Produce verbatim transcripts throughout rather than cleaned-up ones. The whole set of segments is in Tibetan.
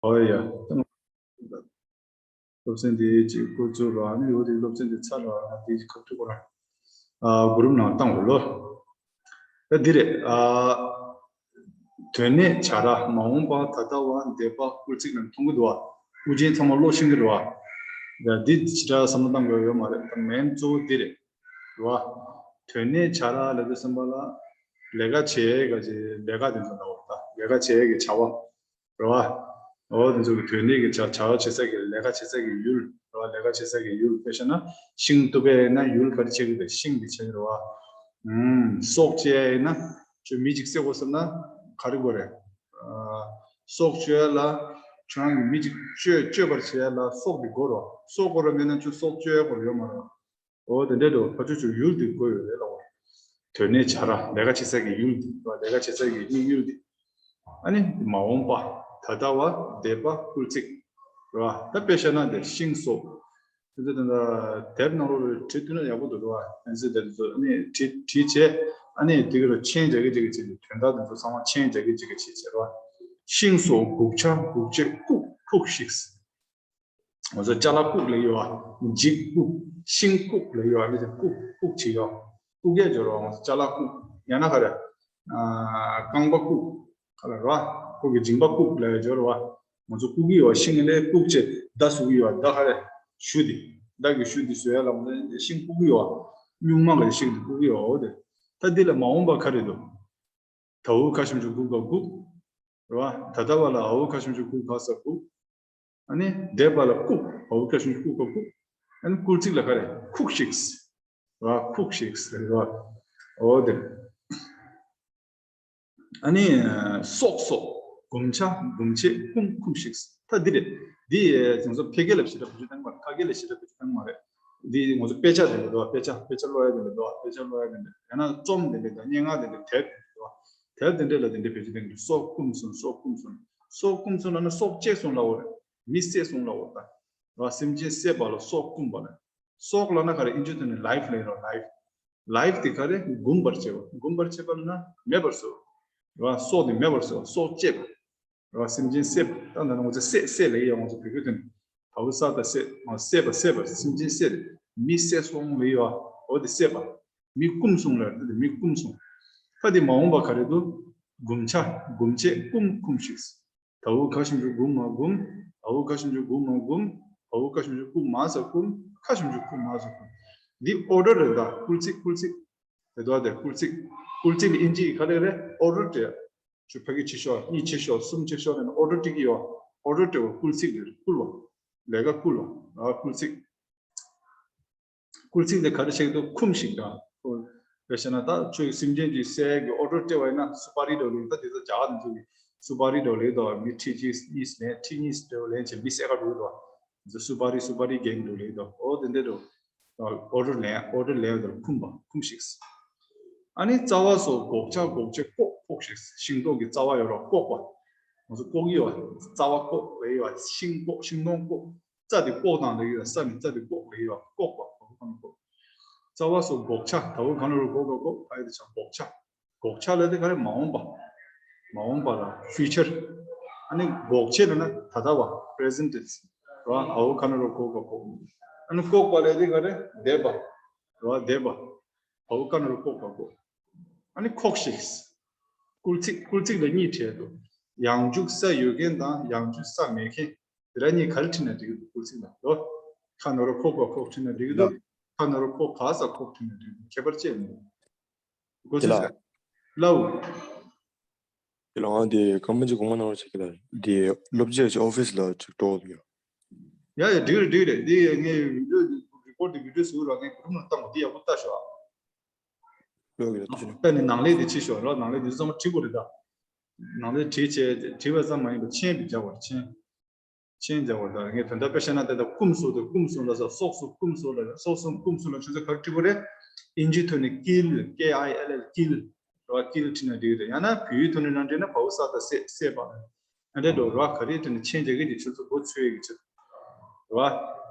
ཨོ་ཡ། སློབ་ཚན་འདི་གཅིག་འགོ་བཙུགས་རོགས། ཨ་ནི་འོ་དེ་སློབ་ཚན་འདི་ཚར་རོགས། ཨ་ནི་འདི་ཁ་ཐུག་གོ་ར། ཨ་གུ་རུབ་ནང་བཏང་དགོས་ལོ། ད་འདི་རེད། ཨ་དོན་གནད་བྱ་ར། མ་འོངས་པ། ད་ལྟ་བ། འདས་པ། སྐུལ་ཚིག་ལ་མཐོང་གི་འདུག་བ། དབུ་ཅན་ཚང་མ་ཀློག་ཤེས་ཀྱི་རེད་བ། ཡ་འདི་ཇི་ལྟར་བསམ་བློ་བཏང་དགོས་ཡོད་མ་རེད། ད་མེན་གཙོ་བོ་འདི་རེད། རེད་བ། དོན་གནད་བྱ་ར་ལབ་དུས་ཙམ་པ་ལ་ལས་ཀ་བྱེད་ཡས་ག་ཅིག་ལས་ཀ་དེ་ཚོ་འདྲ་བ། ད་ལས་ཀ་བྱེད་ཡས་ཀྱི་བྱ་བ། རེད་བ། འོ་དེ་ཚོ་གི་དོན་གནད་ཀྱི་བྱ་བྱ་བ་བྱེད་ས་གི་ལས་ཀ་བྱེད་ས་གི་ཡུལ། རེད་བ། ལས་ཀ་བྱེད་ས་གི་ཡུལ། དཔེ་བཞག་ན་ཤིང་གཏུབ་པ་ཡིན་ན་ཡུལ་ག་རེ་བྱེད་ཀྱི་འདུག་ཤིང་དེ་བྱེད་ཀྱི་རེད་བ། ཨུམ། སྲོག་བཅད་ཡ་ཡིན་ན་ཁྱོད་མི་གཅིག་བསད་དགོས་བསམ་ན་ག་རེ་དགོས་རེད། ཨ་སྲོག་གཅོད་ཡ་ལ་ཁྱོད་རང་གི་མི་གཅིག་གཅོད་གཅོད་པར་བྱེད་ཡ་ལ་སྲོག་དེ་དགོས་རེད་བ། སྲོག་དགོས་རེད་མེད་ན་ཁྱོད་སྲོག་གཅོད་ཡ་དགོས་རེད་ཡོད་མ་རེད་བ། འོ་དེ་འདྲའི་འགྲོ་ཕ་ཆུ་ཆུ་ཡུལ་དེ་དགོས་ཡོད་རེད་ལ། འོ་དོན་གནད་བྱ་ར། ལས་ཀ་བྱེད་ས་གི་ཡུལ་དེ། ལས་ཀ་བྱེད་ས་གི་དམིགས་ཡུལ་དེ། ཨ་ནི་མ་འོངས་པ། ད་ལྟ་བ། འདས་པ། སྐུལ་ཚིག་རེད་བ། ད་དཔེ་བཤད་ན་དེ་ཤིང་སོགས་དེ་ཚོ་དེ་འདྲ་དེབ་ནང་ལོགས་ལ་བྲིས་ཐུབ་ན་ཡག་པོ་འདུག་རེད་བ། ཨ་ནི་དེ་ཚོ་ཨ་ནི་བྲིས་བྲིས་བྱས། ཨ་ནི་དེ་གི་ལ་མཆན་རྒྱག་གི་རྒྱག་གི་བྱས་ཏེ་དོན་དག་དེ་ཚོ་ཚང་མ་མཆན་རྒྱག་གི་རྒྱག་གི་བྱས་བྱས་རེད་བ། ཤིང་སོགས་སྒུག་ཆ་སྒུག་བྱེད་བཀུག་ཁུག་ཤིག་ང་ཚོ་ཅ་ལག་བཀུག་ལབ་ཡོད་བ། འཇིག་བཀུག་ཤིང་བཀུག་ལབ་ཡོད་བ། མི་དེ་བཀུག་བཀུག་བྱེད་ཡོད། བཀུག་ཡས་སྦྱོར་བ། ང་ཚོ་ཅ་ལག་བཀུག་ཡང་ན་ག་རེ། ཨ་རྐང་པ་བཀུག་ག་ལ་རེད་བ། ཁོ་གི་མཇིང་པ་བཀུག་ལབ་ཡས་སྦྱོར་བ། ང་ཚོ་བཀུག་གི་ཡོད་བ། ཤིང་ལ་བཀུག་བྱས་མདའ་བཟོ་གི་ཡོད་བ། མདའ་ག་རེ། གཞུ་དེ། མདའ་གི་གཞུ་དེ་བཟོ་ཡ་ལ་ང་ཚོ་ཤིང་བཀུག་གི་ཡོད་བ། སྨྱུག་མ་གི་ཤིང་དེ་བཀུག་གི་ཡོད་བ། འོ་དེ། ད་འདི་ལ་མ་འོངས་པ་ག་རེ་འདུག་ད་འུ་ཁ་ཞབས་ཀྱུ་གུ་ག་གུག་རེད་བ། ད་ལྟ་བ་ལ་འ་འུ་ཁ་ཞབས་ཀྱུ་གུ་ག་ས་གུག་ཨ་ནི་འདས་པ་ལ་བཀུག་འ་འུ་ཁ་ཞབས་ཀྱུ་གུ་ག་གུག་ཨ་ནི་སྐུལ་ཚིག་ལ་ག་རེ། ཁུག་ཤིག་རེད་བ། ཁུག་ཤིག་རེད་བ། འོ་དེ། ཨ་ནི་སྲོག་སོགས་སྒོམ་ཆ་སྒོམ་བྱེད་བཀུམ་ཁུམ་ཤིག་ད་འདི་རེད། འདི་ང་ཚོ་ཕལ་སྐད་ལ་བྱེད་སྒྲ་བེད་སྤྱོད་གཏོང་གི་མ་རེད། ཁ་སྐད་ལ་བྱེད་སྒྲ་བེད་སྤྱོད་གཏོང་གི་མ་རེད། འདི་ང་ཚོ་དཔེ་ཆ་དེ་འདྲ་འདུག་དཔེ་ཆ་དཔེ་ཆ་ཀློག་ཡ་དེ་འདྲ་འདུག་དཔེ་ཆ་ཀློག་ཡ་དེ་འདྲ། ཡང་ན་རྩོམ་དེ་འདྲ་དང་སྙན་ངག་དེ་འདྲ། དེབ་དེ་འདྲ། དེབ་དེ་འདྲ་ལ་དེ་འདྲ་བེད་སྤྱོད་གཏོང་གི་འདུག་སྲོག་བཀུམ་སོང་། སྲོག་བཀུམ་སོང་། སྲོག་བཀུམ་སོང་ལབ་ན་སྲོག་བཅད་སོང་ལབ་པ་རེད། མི་བསད་སོང་ལབ་པ་རེད། ར་སེམས་ཅན་བསད་པ་ལ་སྲོག་བཀུམ་པ་རེད། སྲོག་ལབ་ན་ག་རེ། ཨིན་ཇིའི་ཐོག་ནས་ལའིཕ་ལབ་ཡོད་ར། ལའིཕ། ལའིཕ་དེ་ག་རེ། འགུམ་པར་བྱེད་པ། འགུམ་པར་བྱེད་པ་ལབ་ན་མེད་པར་བཟོ་བ། ར་སྲོག་དེ་མེད་པར་བཟོ་བ། སྲོག་བཅད་པ། ར་སེམས་ཅན་བསད་པ། ད་ད་ང་ཚོ་བསད་བསད་ལབ་ཡོད། ང་ཚོ་བོད་སྐད་ཐོག་ནས་བ་བུ་ས་ད་བསད། ང་བསད་པ་བསད་པ། སེམས་ཅན་བསད། མི་བསད་སོང་ལབ་ཡོད། འོ་དེ་བསད་པ། མི་བཀུམ་སོང་ལབ། ད་དེ་མི་བཀུམ་སོང་། ད་དེ་མ་འོངས་པ་ག་རེ་འདུག་སྒུམ་ཆ་སྒུམ་བྱེད་བཀུམ་ཁུམ་ཤིག་ད་འུ་ཁ་ཞབས་ཀྱུ་གུ་མ་གུམ། འ་འུ་ཁ་ཞབས་ཀྱུ་གུ་མ་གུམ། འ་འུ་ཁ་ཞབས་ཀྱུ་གུ་མ་ས་གུམ། ཁ་ཞབས་ཀྱུ་གུ་མ་ས་གུམ། འདི་ཨོ་ཌར་རེད་ད། སྐུལ་ཚིག་སྐུལ་ཚིག་དེ་དོ་དེ་སྐུལ་ཚིག་སྐུལ་ཚིག་ལ་ཨིན་ཇི་ག་རེ་རེད། ཨོ་ཌར་སྤྲད། ཆུ་ཕ་གི་ཆེ་ཤོས། གཉིས་ཆེ་ཤོས། གསུམ་ཆེ་ཤོས་ལ་ཨོ་ཌར་སྤྲད་ཀྱི་ཡོད། ཨོ་ཌར་སྤྲད་པ་སྐུལ་ཚིག་རེད། སྐུལ་བ། ལས་ཀ་སྐུལ་བ། ཨ་སྐུལ་ཚིག་སྐུལ་ཚིག་དེ་ག་རེ་བྱེད་ཀྱི་འདུག་ཁུམ་ཞིག་དང་། དཔེ་བཤད་ན་ད་ཁྱོད་ཀྱི་སེམས་ཅན་གྱི་བསད་ཀྱི་ཨོ་ཌར་སྤྲད་པ་ཡིན་ན་སུ་པ་རི་འགྲོ་ལེན། ད་དེ་ཚོ་རྒྱ་གར་དེ་ཚོ་གི་སུ་པ་རི་འགྲོ་ལེན་དང་། མི་ཁྲི་གཅིག་གཉིས་ལེན། ཁྲི་གཉིས་འགྲོ་ལེན་བྱས་མི་བསད་ག་འགྲོ་གི་འདུག་སུ་པ་རི་སུ་པ་རི་གེང་འགྲོ་ལེན་དང་། ཨོ་དེ་འདྲ་འགྲོ། ཨོ་ཌར་ལེན། ཨོ་ཌར་ལེན་དང་ཁུམ་པ། ཁུམ་ཤིག་ཨ་ནི་རྩ་བ་སོགས་སྒོག་ཆ་སྒོག་བྱེད་བཀོག་ཁུག་ཤིག་ཤིང་ཏོག་གི་རྩ་བ་ཡོད་ར། བཀོག་པ། ང་ཚོ་བཀོག་གི་ཡོད། རྩ་བ་བཀོག་ལབ་ཡོད། ཤིང་བཀོག་ཤིང་སྡོང་བཀོག་རྩ་དེ་བཀོག་དང་ལབ་ཡོད། ས་ནི་རྩ་དེ་བཀོག་ལབ་ཡོད། བཀོག་པ། བཀོག་པ། རྩ་བ་སོགས་སྒོག་ཆ། ད་འུ་ག་ན་རོ་སྒོ་ག་སྒོག་ཕ་ཡ་དེ་ཆ་སྒོག་ཆ། སྒོག་ཆ་ལབ་དེ་ག་རེ། མ་འོངས་པ། མ་འོངས་པ་ལ་ཕིའུ་ཆར། ཨ་ནི་སྒོག་བྱེད་ལབ་ན་ད་ལྟ་བ། པི་རེ་ཟེན་ཊི་ཊེན་སི་ར། འ་འུ་ག་ན་རོ་སྒོ་ག་སྒོག་ཨ་ནི་བཀོག་པ་ལབ་དེ་ག་རེ། འདས་པ་ར། འདས་པ། འ་འུ་ག་ན་རོ་བཀོག་པ་བཀོག་ཨ་ནི་ཁོག་ཤིག་སྐུལ་ཚིག་སྐུལ་ཚིག་ལ་གཉིས་ཕྲད་འདུག་ཡང་འཇུག་ས་ཡོད་མཁན་དང་ཡང་འཇུག་ས་མེད་མཁན། དེ་ར་གཉིས་ག་རེ་ཕྲིན་ན་འགྲིག་གི་འདུག་སྐུལ་ཚིག་ལ་ལོ། ཁ་ན་རོ་ཁོག་པ་ཁོག་ཕྲིན་ན་འགྲིག་གི་འདུག་ཁ་ན་རོ་ཁོག་ག་ས་ཁོག་ཕྲིན་ན་འགྲིག་གི་འདུག་ཁྱད་པར་ཅི་མེད། གོ་སོང་ས། ལའུ། དེ་ལ་ང་དེ་ཁང་པ་ཅིག་གོང་མ་ནང་རུ་ཆགས་ཀྱི་ལ། དེ་སློབ་སྦྱོང་ཅིག་ཨོ་ཕི་སི་ལ་ཅིག་འགྲོ་དགོས་ཡོད། ཡ་ཡ་འགྲིག་རེད་འགྲིག་རེད། དེ་ངས་བི་ཌི་ཡོ་རི་པོར་ཊི་དེ་བི་ཌི་ཡོ་བཟོས་ར། ངས་གུ་རུབ་ནང་བཏང་བ་དེ་ཡག་པོ་ལྟ་ཤོག་ཨ། ལོས་ཀྱི་རེད། ད་ནི་ནང་ལས་དེ་བྱེད་ཤོག་ར། ནང་ལས་དེ་ཚང་མ་བྲིས་དགོས་རེད་ད། ནང་ལས་བྲིས་བྱས་བྲིས་པ་ཙམ་མ་ཡིན་པར་མཆན་དེ་རྒྱག་དགོས་རེད། མཆན། མཆན་རྒྱག་དགོས་རེད་ད། ངས་དོན་དག་དཔེ་བཤད་ན་དེ་ལྟར་བཀུམ་སོང་དེ་བཀུམ་སོང་ལ་ས། སྲོག་སོང་བཀུམ་སོང་ལ། སྲོག་སོང་བཀུམ་སོང་ལ་ཁྱོད་ཚོ་ག་རེ་བྲིས་དགོས་རེད། ཨིན་ཇིའི་ཐོག་ནས་ཀིལ། ཀེ་ཨའི་ཨེལ་ཨེལ། ཀིལ། ར་ཀིལ་བྲིས་ན་འགྲིག་རེད། ཡང་ན་བོད་ཡིག་ཐོག་ནས་ནང་བྲིས་ན་བ་འོ་ས་ད་བསད། བསད་པ། ཨ་འདྲ་འགྲོ་ར། ག་རེ་བྲིས་ན་མཆན་རྒྱག་གི་དེ་ཁྱོད་ཚོ་མགོ་ཚོས་ཀྱི་ཆེད་ར།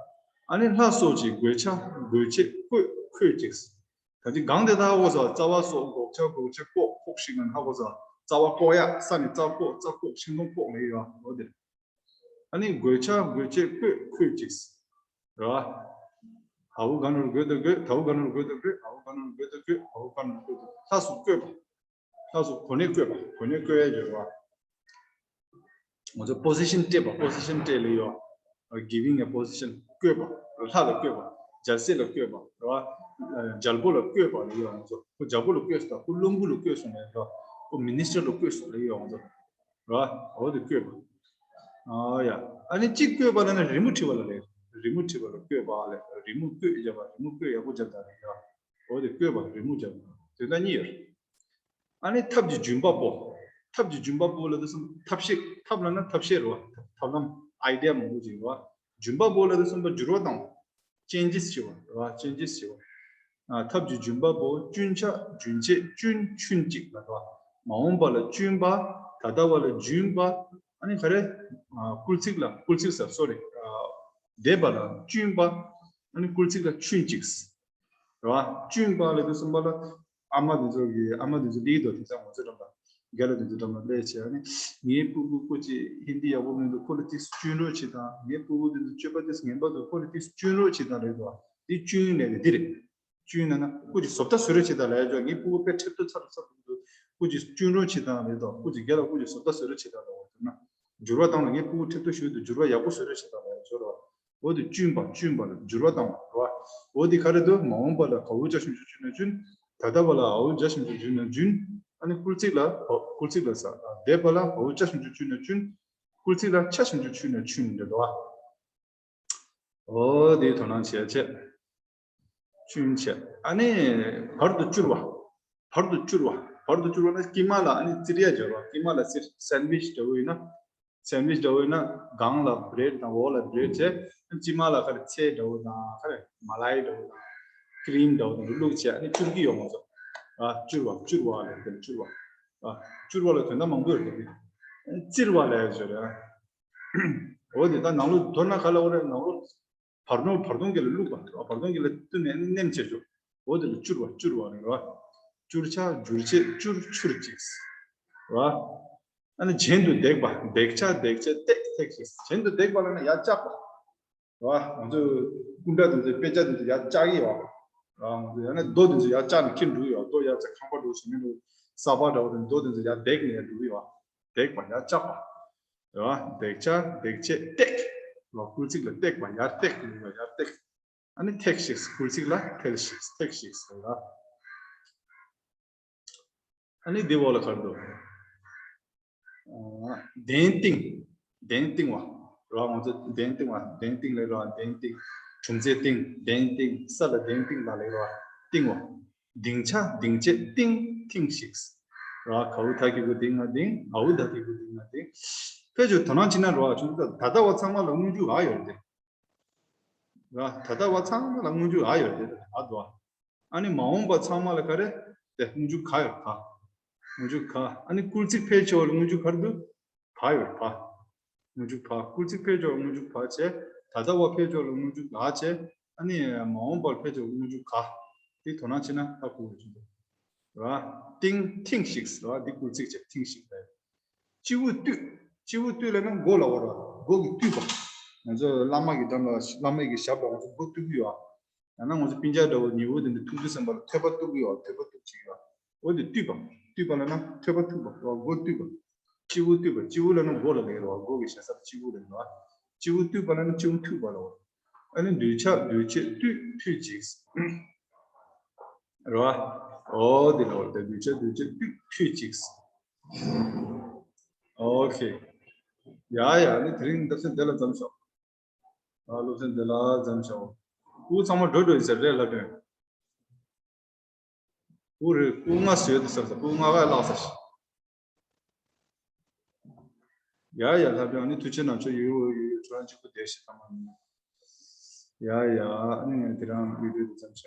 ཨ་ནི་ལྷ་སོགས་ཀྱི་དགོས་ཆ་དགོས་ཆེད་བཀོད་ཁོད་ཅིག་ད་ཅི་གང་དེ་ད་ཧ་གོ་ས། རྩ་བ་སོགས་སྒོག་ཆ་སྒོག་ཆ་བཀོག་ཁོག་ཤིག་ན་ཧ་གོ་ས། རྩ་བ་བཀོག་ཡ། ས་ནི་རྩ་བཀོག་རྩ་བཀོག་ཤིང་སྡོང་བཀོག་ལབ་ཡོད་འོ་དེ། ཨ་ནི་དགོད་བྱ་དགོད་བྱེད་བཀོད་བཀོད་ཅིག་རེད་བ། ཧ་བུ་ག་ནོར་དགོད་དོ་དགོད། ད་བུ་ག་ནོར་དགོད་དོ་དགོད། ཧ་བུ་ག་ནོར་དགོད་དོ་དགོད། ཧ་བུ་ག་ནོར་དགོད་དོ་དགོད། ལྷ་སུ་བཀོད་པ། ལྷ་སུ་གོ་གནས་བཀོད་པ། གོ་གནས་བཀོད་ཡ་ཡོད་རེད་བ། ང་ཚོ་པོ་སི་ཤན་སྤྲད་པ། པོ་སི་ཤན་སྤྲད་ལེ་ཡོད། Giving a position. བཀོད་པ། ལྷ་ལ་བཀོད་པ། རྒྱལ་སྲས་ལ་བཀོད་པ་རེད་བ། རྒྱལ་པོ་ལ་བཀོད་པ་ལེ་ཡོད་ང་ཚོ། ཁོ་རྒྱལ་པོ་ལ་བཀོད་སོང་། ཁོ་བློན་པོ་ལ་བཀོད་སོང་ལེ་ཡོད། ཁོ་མི་ནི་སི་ཊར་ལ་བཀོད་སོང་ལེ་ཡོད་ང་ཚོ། རེད་བ། འོ་དེ་བཀོད་པ། ཨ་ཡ། ཨ་ནི་གཅིག་བཀོད་པ་ལ་ནི་རི་མོ་བྲིས་པ་ལ་ལེ། རི་མོ་བྲིས་པ་ལ་བཀོད་པ་ལེ། རི་མོ་བཀོད་བརྒྱབ་པ། རི་མོ་བཀོད་ཡག་པོ་བརྒྱབ་ད་ལེ་ཡོད། འོ་དེ་བཀོད་པ། རི་མོ་བརྒྱབ་པ། དོན་དག་གཉིས་ཡོད། ཨ་ནི་ཐབས་ཀྱི་འཇུག་པ་པོ། ཐབས་ཀྱི་འཇུག་པ་པོ་ལབ་དུས་ཙམ་པ་ཐབས་ཤེས། ཐབས་ལབ་ན་ཐབས་ཤེས་རེད་བ། ཐབས་ལམ། ཨའི་ཌི་ཡ་མང་པོ་ཅིག་རེད་བ། འཇུག་པ་པོ་ལབ་དུས་ཙམ་པ་འགྱུར་བ་བཏང་བ། ཅེན་ཇེ་སི་བྱེད་པ་རེད་བ། ཅེན་ཇེ་སི་བྱེད་པ། ཨ། ཐབས་ཀྱི་འཇུག་པ་པོ། སྐྱོན་ཆ། རྒྱུན་ཆད། སྐྱོན་ཆུན་ཅིག་ལབ་རེད་བ། མ་འོངས་པ་ལ་སྐྱོན་པ། ད་ལྟ་བ་ལ་རྒྱུན་པ། ཨ་ནི་ག་རེ། ཨ། སྐུལ་ཚིག་ལ། སྐུལ་ཚིག་ཟེར། སོ་རི། ཨ། འདས་པ་ལ་སྐྱོན་པ། ཨ་ནི་སྐུལ་ཚིག་ལ་ཆུན་ཅིག་རེད་བ། སྐྱོན་པ་ལབ་དུས་ཙམ་པ་ལ། ཨ་མ་དེ་ཚོ་གི། ཨ་མ་དེ་ཚོ་ལེགས་འདུག་དེང་སང་ང་ཚོའི་འགྲམ་ལ། རྒན་ལགས་དེ་ཚོའི་འགྲམ་ལ་སླེབས་བྱས། ཨ་ནི་ངའི་སྤུ་གུ་སྐུ་མཁྱེན་ཧིན་དི་ཡག་པོ་མི་འདུག་ཁོ་ལ་ཏོག་ཙམ་སྐྱོན་རོགས་བྱེད་དང་། ངའི་སྤུ་གུ་དེ་ཚོ་སྤྱོད་པ་ཏོག་ཙམ་ངན་པ་འདུག་ཁོ་ལ་ཏོག་ཙམ་སྐྱོན་རོགས་བྱེད་དང་ལབ་འདུག་དེ་སྐྱོན་ལབ་ནས་འདི་རེད། སྐྱོན་ལབ་ན་སྐུ་མཁྱེན་བཟོ་ལྟ་བཟོ་རོགས་བྱེད་དང་ལབ་ཡ་ཅོ། ངའི་སྤུ་གུ་དཔེ་ཁྲེལ་ཏོ་ཚ་རུ་ཚ་རུ་འདུག་སྐུ་མཁྱེན་སྐྱོན་རོགས་བྱེད་དང་ལབ་དང་། སྐུ་མཁྱེན་རྒན་ལགས། སྐུ་མཁྱེན་བཟོ་ལྟ་བཟོ་རོགས་བྱེད་དང་ལབ་འོ། དེ་ན་འགྱུར་བ་བཏང་ལ། ངའི་སྤུ་གུ་ཁྲེལ་ཏོ་ཞེ་པོ་འདུག་འགྱུར་བ་ཡག་པོ་བཟོ་རོགས་བྱེད་དང་ལབ་ཡ་ཅོ་རེད་བ། འོ་དེ་སྐྱོན་པ། སྐྱོན་པ་ལ་འགྱུར་བ་བཏང་བ་རེད་བ། འོ་དེ་ག་རེ་འདུག་མ་འོངས་པ་ལ་ག་འུ་ཅ་ཞབས་ཀྱུ་ཅུ་ན་ཅུན། ད་ལྟ་བ་ལ་འ་འུ་ཇ་ཞབས་ཀྱུ་ཇུ་ན་ཇུན། ཨ་ནི་སྐུལ་ཚིག་ལ། སྐུལ་ཚིག་ལ་ས། འདས་པ་ལ་འ་འུ་ཅ་ཞབས་ཀྱུ་ཅུ་ན་ཅུན། སྐུལ་ཚིག་ལ་ཆ་ཞབས་ཀྱུ་ཆུ་ན་ཆུན་རེད་བ། འོ་དེ་དོ་སྣང་བྱེད་ཡ་བྱེད། ཆུན་བྱེད། ཨ་ནི་བར་དུ་བསྐྱུར་བ། བར་དུ་བསྐྱུར་བ། བར་དུ་བསྐྱུར་བ་ན་དཀྱིལ་མ་ལ་ཨ་ནི་བཙིར་ཡ་སྦྱར་བ། དཀྱིལ་མ་ལ་བཙིར། སན་ཌི་ཝིཆ་འདྲ་བོ་ཡིན་ན། སན་ཌི་ཝིཆ་འདྲ་བོ་ཡིན་ན་སྒང་ལ་བྷི་རེཌ་དང་འོག་ལ་བྷི་རེཌ་བྱས། དཀྱིལ་མ་ལ་ག་རེ། ཚལ་འདྲ་བོ་དང་། ག་རེ། མ་ལའི་འདྲ་བོ་དང་། ཀི་རིམ་འདྲ་བོ་དང་བླུགས་བྱས། ཨ་ནི་བསྐྱུར་གྱི་ཡོད་ང་ཚོ། ཨ། བསྐྱུར་བ། བསྐྱུར་བ་ལ་དེ་བསྐྱུར་བ། ཨ། བསྐྱུར་བ་ལ་དོན་དག་མང་པོ་ཡོད་རེད། བཙིར་བ་ལབ་ཡ་ཅིག་ཡོད་རེད། འོ་དེ་ད་ནང་ལོགས་མདོར་ན་ག་ལབ་དགོས་རེད། ནང་ལོགས་བར་སྟོང་། བར་སྟོང་གི་ལ་བླུགས་པ། བར་སྟོང་གི་ལ་བསྟུན་ནས་ནེམ་བྱེད་ཆོག་འོ་དེ་ལ་བསྐྱུར་བ། བསྐྱུར་བ་རེད་བ། བསྐྱུར་བྱ། བསྒྱུར་བྱེད། བསྐྱུར་ཆུར་ཅིག་རེད་བ། ཨ་ནི་གྱེན་དུ་འདེགས་པ། འདེགས་བྱ། འདེགས་བྱེད། འདེགས། འདེགས་ཤིག་གྱེན་དུ་འདེགས་པ་ལབ་ན་ཡར་བཀྱག་པ་རེད་བ། ང་ཚོ་སྐུ་འདྲ་དེ་ཚོ། དཔེ་ཆ་དེ་ཚོ་ཡར་བཀྱག་གི་ཡོད་རེད་བ། ང་ཚོ་ཡང་ན་རྡོ་དེ་ཚོ་ཡར་བཀྱག་ནས་འཁྱེར་འགྲོ་གི་ཡོད། རྡོ་ཡར་ཚ་ཁང་པ་འགྲོ་ཞིག་མིན་འགྲོ། ས་པ་འདྲ་བོ་དེ། རྡོ་དེ་ཚོ་ཡར་འདེགས་ནས་ཡར་འགྲོ་གི་ཡོད། འདེགས་པ། ཡར་བཀྱག་པ་རེད་བ། འདེགས་བྱ། འདེགས་བྱེད། འདེགས་རེད་བ། སྐུལ་ཚིག་ལ་བཏེགས་པ། ཡར་བཏེགས་ལབ་ཡ། ཡར་བཏེགས། ཨ་ནི་ཐེགས་ཤིག་སྐུལ་ཚིག་ལ་ཐེགས་ཤིག་ཐེགས་ཤིག་ཟེར་ལ། ཨ་ནི་འདི་འོག་ལ་ག་རེ་འདུག་གདན་བཏིང་། གདན་བཏིང་བ་རེད་བ། ང་ཚོ་གདན་བཏིང་བ། གདན་བཏིང་ལབ་རེད་བ། གདན་བཏིང་། གྲུམ་ཙེ་བཏིང་། གདན་བཏིང་། ས་ལ་གདན་བཏིང་ལབ་ལེ་རེད་བ། བཏིང་བ། ལྡིང་བྱ། ལྡིང་བྱེད། བཏིང་། བཏིང་ཤིག་རེད་བ། ག་འུ་ད་གི་གུ་ལྡིང་ང་ལྡིང་། འ་འུ་ད་གི་གུ་ལྡིང་ང་ལྡིང་། ཕལ་ཆེར་དོ་སྣང་བྱེད་ན་རེད་བ། ཆུང་ད་ད་ལྟ་བ་ཚང་མ་ལ་སྔོན་འཇུག་འ་ཡོད་རེད་དེ། ར། ད་ལྟ་བ་ཚང་མ་ལ་སྔོན་འཇུག་འ་ཡོད་རེད་དེ། འ་འདུག་ཨ་ནི་མ་འོངས་པ་ཚང་མ་ལ་ག་རེ། དེ་སྔོན་འཇུག་ག་ཡོད། ག་སྔོན་འཇུག་ག་ཨ་ནི་སྐུལ་ཚིག་ཕལ་ཆེ་བ་ལ་སྔོན་འཇུག་ག་རེ་འདུག་བ་ཡོད། བ། སྔོན་འཇུག་བ། སྐུལ་ཚིག་ཕལ་ཆེ་བ་ལ་སྔོན་འཇུག་བ་བྱས། ད་ལྟ་བ་ཕལ་ཆེ་བ་ལ་སྔོན་འཇུག་འ་བྱས། ཨ་ནི་མ་འོངས་པར་ཕལ་ཆེ་བ་སྔོན་འཇུག་ག་དེ་དོ་སྣང་བྱེད་ན་ཧ་གོ་བ་ཞིག་འདུག་ར། བཏིང་། བཏིང་ཤིག་ར། འདི་སྐུལ་ཚིག་བྱས། བཏིང་ཤིག་རེད། སྤྱི་བོ་བཏུད། སྤྱི་བོ་བཏུད་ལབ་ན་མགོ་ལ་འོ་ར། མགོ་གི་བཏུད་པ། ང་ཚོ་བླ་མ་གི་འགྲམ་ལ། བླ་མ་གི་ཞབས་ལ་ང་ཚོ་མགོ་བཏུད་ཀྱི་ཡོད། ཡང་ན་ང་ཚོ་སྤུན་ཀྱག་འདྲ་བོ་ཉེ་བོ་དེ་འདྲ་ཐུག་དུས་ཙམ་པ་ལ་ཐོད་པ་གཏུག་གི་ཡོད། ཐོད་པ་གཏུག་བྱེད་ཀྱི་ཡོད། འོ་དེ་བཏུད་པ། བཏུད་པ་ལབ་ན་ཐོད་པ་གཏུག་པ། མགོ་བཏུད་པ། སྤྱི་བོ་བཏུད་པ། སྤྱི་བོ་ལབ་ན་མགོ་ལ་ལབ་ཀྱི་རེད་བ། མགོ་གི་ཞེ་ས་སྤྱི་བོ་རེད་བ། སྤྱི་བོ་བཏུད་པ་ལབ་ན་སྤྱི་བོ་འཐུད་པ་ལ་འོ། ཨ་ནི་འདུས་བྱས། འདུས་བྱས། བཏུད། འཐུད་ཅིག་རེད་བ། འོ་དེ་ལ་འོ་དེ་འདུས་བྱས། འདུས་བྱས། བཏུད། འཐུད་ཅིག་ཨོ་ཁེ། ཡ་ཡ། ཨ་ནི་དེ་རིང་སློབ་ཚན་དེ་ལ་མཚམས་བཞག་ཨ། སློབ་ཚན་དེ་ལ་མཚམས་བཞག་སྤུ་གུ་ཚང་མ་འགྲོ་འགྲོ་ཡིན་ཟེར་རེད་ལྷ་སྒྲོན། སྤུ་གུ་རེ། སྤུ་གུ་ལྔ་ཟེར་དུ་ཟེར་ས། སྤུ་གུ་ལྔ་ག་བརླག་ས་ཞིག་ཡ་ཡ། ལྷ་སྒྲོན། ཨ་ནི་ཐུགས་རྗེ་གནང་། ཁྱོད་ཡོད་ཡོད་ཡོད། ཁྱོད་རང་གཅིག་པུ་བསྡད་ཤིག་ཐ་མ་ནི། ཡ་ཡ། ཨ་ནི་ངས་དེ་རང་བི་ཌི་ཡོ་དེ་མཚམས་བཞག